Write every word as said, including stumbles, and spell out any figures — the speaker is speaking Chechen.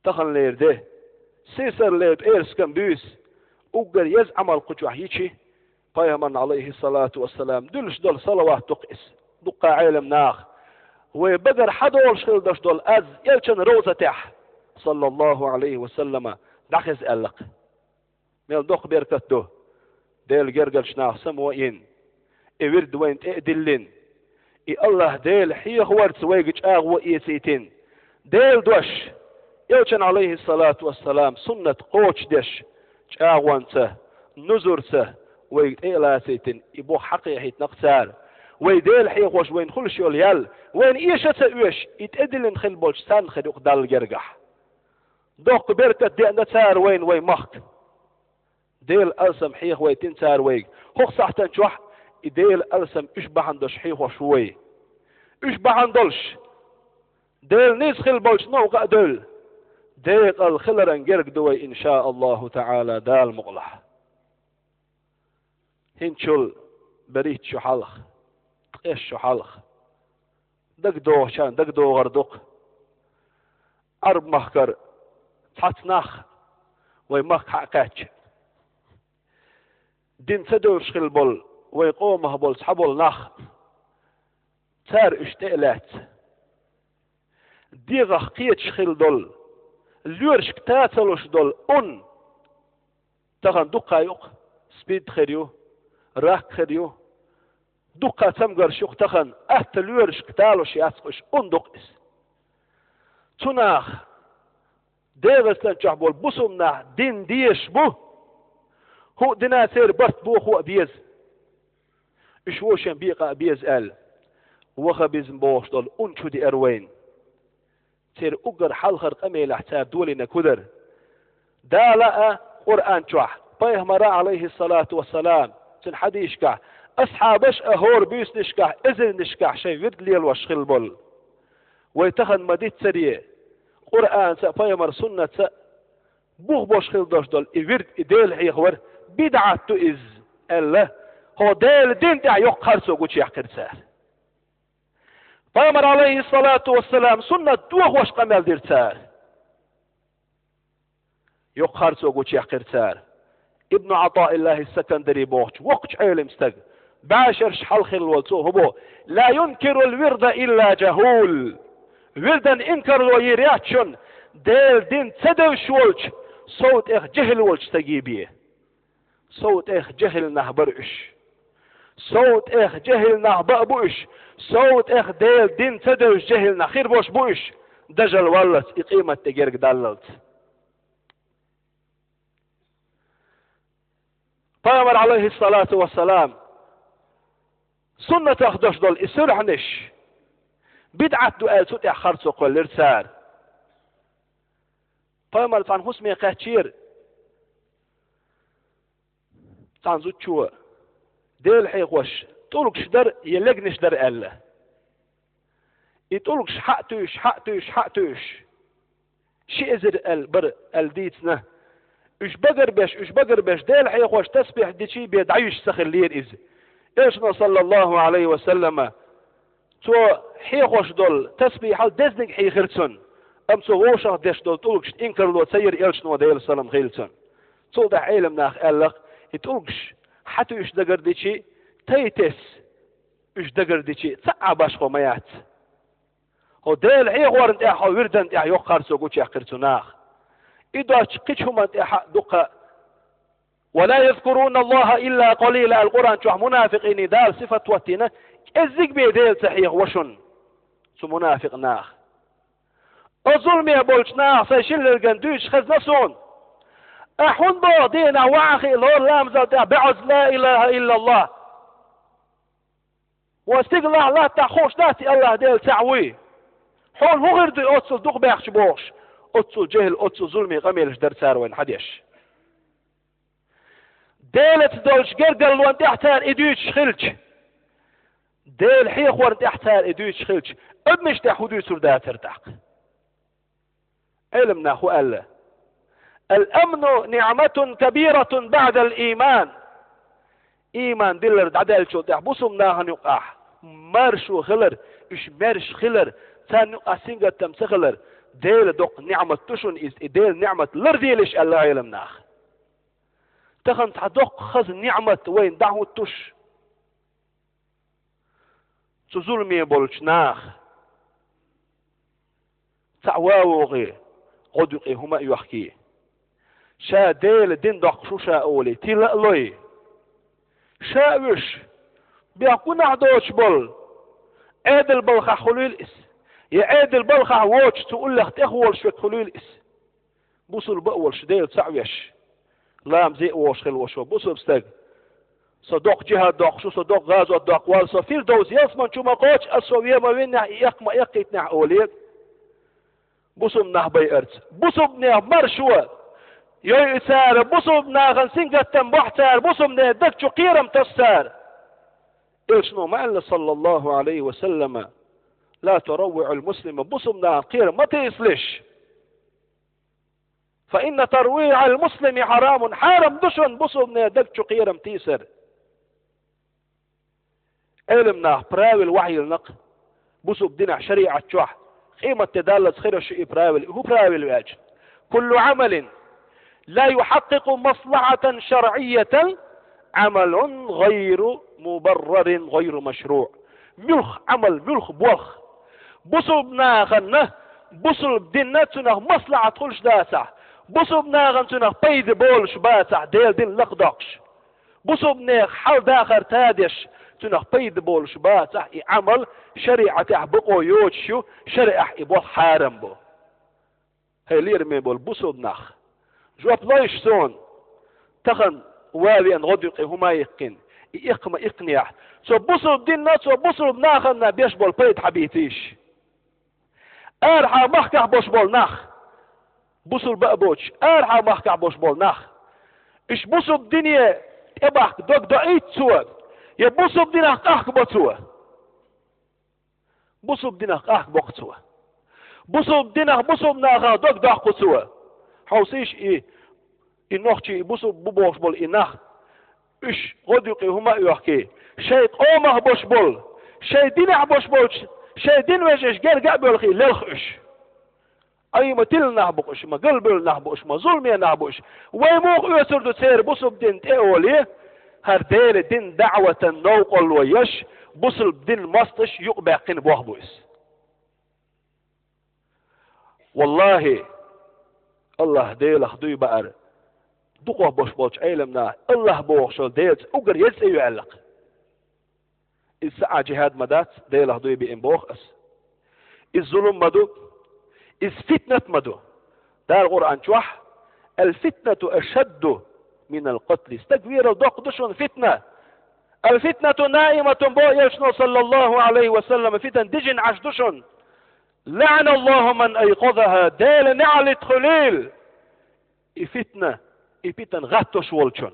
таханлера де, сийсара лепа эрскам буьйса, уггар еза Ӏамал кху чохь йичи, пайхамарна, Ӏалайхиссалату вассалам, дуьллуш долу салават ду-кх иза, дуккха Ӏелам наха, вай багара хьадолуш хилла долуш долу аз элчан ровзатехь, саллаллаху Ӏалайхи ва саллама, дӀахеза аьлла-кх. Мел доккха беркат ду! Делан гергарчу наха само а йина, и вирд вайна тӀе а диллина, и АллахӀ Дела хьехаварца вайга чӀагӀо а эцийтина, Делан дош, элчан, Ӏалайхиссалату вассалам, суннат кхочушдеш, чӀагӀонца, нузурца вайга тӀе а лацийтина, и бух хьакхехьийтина-кх цара. Вай Дела хьехош вайна хуьлуш йолу ял вайна эша а ца оьшу, и тӀедиллина хилла болчу царна хир ю-кх Далла гергахь. Доккха беркат деана цара вайна вайн махка. Делан алсам хьехавайтина цара вайга. ХӀокху сахьтан чохь и Делан алсам уьш бахьана долуш хьехош ву вай. Уьш бахьана долуш, Делан ницкъ хилла болчу новкъа а девлла, декъал хиларан герга ду вай, иншааллаху таӀала, Дала мукъалахь. ХӀинцачул берхӀитта шо хьалха, ткъеста шо хьалха, дагадогӀучарна дагадогӀур ду-кх, Ӏарб-махкара цхьацца нах вай махка хьа а кхаьчча, дин ца девзаш хилла болу вайн къомах болу цхьаболу нах, цара уьш тӀе а лаьцна, дегӀах кхеташ хилла долу, лоьрашка та ца луш долу ун, тахана дуккха а ю-кх, спид хир ю, рак хир ю, дуккха а цамгарш ю-кх тахана, атта лоьрашка талуш яц-кх уьш, ун ду-кх иза. Цу наха, ДегӀастан чохь болу бусулба нах, дин дезаш бу, хӀуъа дина церан барт бохо а беза. Уьш вовшийн бекъа а беза аьлла, ваххабизм бохуш долу ун чу деара вайна. Церан уггар хьалхара къамелехь цара долийнарг хӀун дара? Дала а Къуръан чохь, пайхамара, Ӏалайхиссалату вассалам, цуьнан хьадисашкахь, асхьабаш а хӀора буьйсанашкахь, эзарнашкахь шайн вирд лелош хилла болу. Вай тахана ма-диццаре, Къуръанца а, пайхамар суннатца а бух болуш хилла долуш долу и вирд, и Дела хьехавар бидӀат ду иза, аьлла, хӀо Делан дин тӀехь йоккха харцо гучуяьккхира цара. Пайхамар, Ӏалайхиссалату вассалам, суннат дохош къамел дира цара. Йоккха харцо гучуяьккхира цара. Ибну ГӀатаиллахӀи Сакандари бохучу воккхачу Ӏелам стага, бӀешераш хьалха хилла волу, цо хӀун боху: «Ла юнкирул вирда илла жахӀул». Вирдан инкарло йийр яц шуна, Делан дин ца девзаш волчу, сов тӀех жехӀил волчу стаге бен. Сов тӀех жехӀил нах бара уьш. Сов тӀех жехӀил нах баа бу уьш. Сов тӀех Делан дин ца девзаш жехӀил нах хир болуш бу уьш, дажал валлалц, и къемат де герга даллалц. Пайхамар, Ӏалайхиссалату вассалам, суннатах долуш долу и суьрхьанаш бидӀат ду аьлла, цу тӀехь харцо кхоьллира цара. Пайхамар цхьана хӀусаме кхаьчнера цхьана зудчо, Дела хьехош, тӀулгаш дара я легнаш дара аьлла. И тӀулгаш хьа а туьйсуш, хьа а туьйсуш, хьа а туьйсуш, ши эзар аьлла бара аьлла дийцина. Уьш багарбеш, уьш багарбеш, Дела хьехош тасбихь дичий бен дӀаюьйш ца хиллера иза. Элчано, саллаллахӀу Ӏалайхи ва саллама, цо хьехош долу тасбихьал дезниг хьийхира цунна, амма цо вовшах деш долу тӀулгашна инкарло ца йира Элчано, Делан салам хилла цунна. Цул тӀаьхьа Ӏелам наха аьлла-кх, и тӀулгаш хьа туьйсуш дагардичий, тай тесса уьш дагардичий, цхьа а башхо ма яц. ХӀо Дела хьехорна тӀехь, хӀо вирдан тӀехь йоккха харцо гучуяьккхира цу наха. И доцчу кхечу хӀуманна тӀехь а дуккха: «Ва ла язкуруналлахӀа илла къалила», аьлла, Къуръан чохь мунафикъийн Дала сифат хӀоттийна, кӀеззиг бен Дела ца хьехаво шуна цу мунафикъ наха. Оцу зуламе болчу наха сайн шина лерган дуьйцуш хезна суна: «Ахь хӀунда боху дийнахь ваха хиъна хӀора ламазал тӀехь бӀозза ла илахӀа иллаллахӀ? Вайн стигалахь, латтахь хууш дац и АллахӀ Дела цхьаъ вуй? Хьуна хӀун хир ду оццул дукха баьхча?» бохуш, оццул жехӀил, оццул зуламе къамелаш дара цара вайна хьадеш. Делаца долчу гергарлонна тӀехь цара и дуьйцуш хилча, Дела хьехорна тӀехь цара и дуьйцуш хилча, адамашна тӀехь хӀун дуьйцур дацара тӀаккха? Ӏелам наха хӀун аьлла: «Ал-амну ниӀматун кабиратун баӀдал ийман». Ийман диллар дӀадаьллачул тӀаьхьа бусулба нахана юкъахь маршо хилар, уьш маьрша хилар, царна юкъахь сингаттам ца хилар, Делан доккха ниӀмат ду шуна иза, и Делан ниӀмат ларделаш аьлла Ӏелам наха. Тахан цхьа доккха хаза ниӀмат вайна дӀахӀуттуш. Цу зуламе болчу наха цхьаъ ван вогӀий, гӀодаюкъе хӀума а йохкий. Ша Делан дин доккхуш ву ша олий, тила а лой. Ша а вуьш, бехк гунахь доцуш болу, Ӏедал балхахь хуьлийла иза, я Ӏедал балхахь воцуш цу уллех тӀехволуш верг хуьлийла иза. Бусулба а волуш, Дела цхьаъ веш, ламазе а вогӀуш хила волуш ву бусулба стаг. Со доккха джихӀад доккхуш ву, со доккха гӀазот доккхуш ву, со Фирдовс ялсамани чу ма кхочу, аса со вен ма винехь, и эккха ма эккхийтинехь олий. Бусулба нах байарца, бусулбанех маршо йойу цара, бусулба нахана сингаттам бохь цара, бусулбанех даг чу кхерам тасс цара. Элчано ма аьлла, саллаллаху Ӏалайхи ва саллама: «Ла тураввиӀул муслима», бусулба нахана кхерам ма тийсалаш. «Фа инна тарвиӀал муслими хьарамун», хьарам ду шуна бусулбанех даг чу кхерам тийсар. Ӏелам наха правила вахьийла накъ, бусулба динахь, шариӀат чохь, къематде даллалц хир йолуш ю и правила. И хӀун правила ву аьлча: «Куллу Ӏамалин ла юхьаккъикъу маслахьатан шарӀийятан, Ӏамалун гӀайру мубаррарин гӀайру машруӀ». Муьлхха Ӏамал, муьлхха болх бусулба нахана, бусулба динна цунах маслахьат хуьлуш дацахь, бусулба нахана цунах пайда болуш бацахь, Делан дин лакхадоккхуш, бусулбанех хьал-дахар тадеш, цунах пайда болуш бацахь, и Ӏамал шариӀатехь бакъо йоцуш ю, шариӀатехь и болх хьарам бу. ХӀай лераме болу бусулба нах, жоп лойша суна, тахан ван веана гӀодаюкъе хӀума а иккхина, и иккха ма иккхинехь, цо бусулба динна, цо бусулба нахана беш болу пайда хьабийцийша. Арахьа махкахь болуш болу нах, бусулба а боцуш, арахьа махкахь болуш болу нах, уьш бусулба дине тӀебахка дог доуьйту цо, я бусулба динах къахка бо цо? Бусулба динах къахка бо-кх цо. Бусулба динах, бусулба нахах дог доккху цо. Хьовсийша и, и нохчий, и бусулба бу бохуш болу и нах. Уьш гӀодаюкъе хӀума а йохкий, шайн къомах болуш болу, шайн динехь болуш болчу, шайн дин вежаршна герга а боьлхий, лелха уьш. Ай, ма тила нах бу-кх уьш, ма галбевлла нах бу уьш, ма зуламе нах бу уьш. Вай муха оьцур ду церан бусулба дин тӀе олий, хӀара Делан дин даӀватан новкъарло еш, бусулба дин мостагӀаш юкъабаьккхина болх бу иза. Валлахи, АллахӀ Делах дуй баар, дукхах болуш болчу Ӏелам наха АллахӀ бохуш йолу Делаца уггар еза цӀе ю аьлла-кх. Иза цхьа а джихӀад ма дац, Делах дуй биъна боху ас. Иза зулам ма ду, иза фитнат ма ду. Дала Къуръан чохь: «Ал-фитнату ашадду минал къатли». Стаг верал доккха ду шуна фитна. «Ал-фитнату наиматун», боху Элчано, саллаллаху Ӏалайхи ва саллам, фитан дижина Ӏаш ду шуна. «ЛаӀаналлаху ман айкъазаха», Дела неӀалт хуьлийла и фитна, и питан гӀаттош волчун.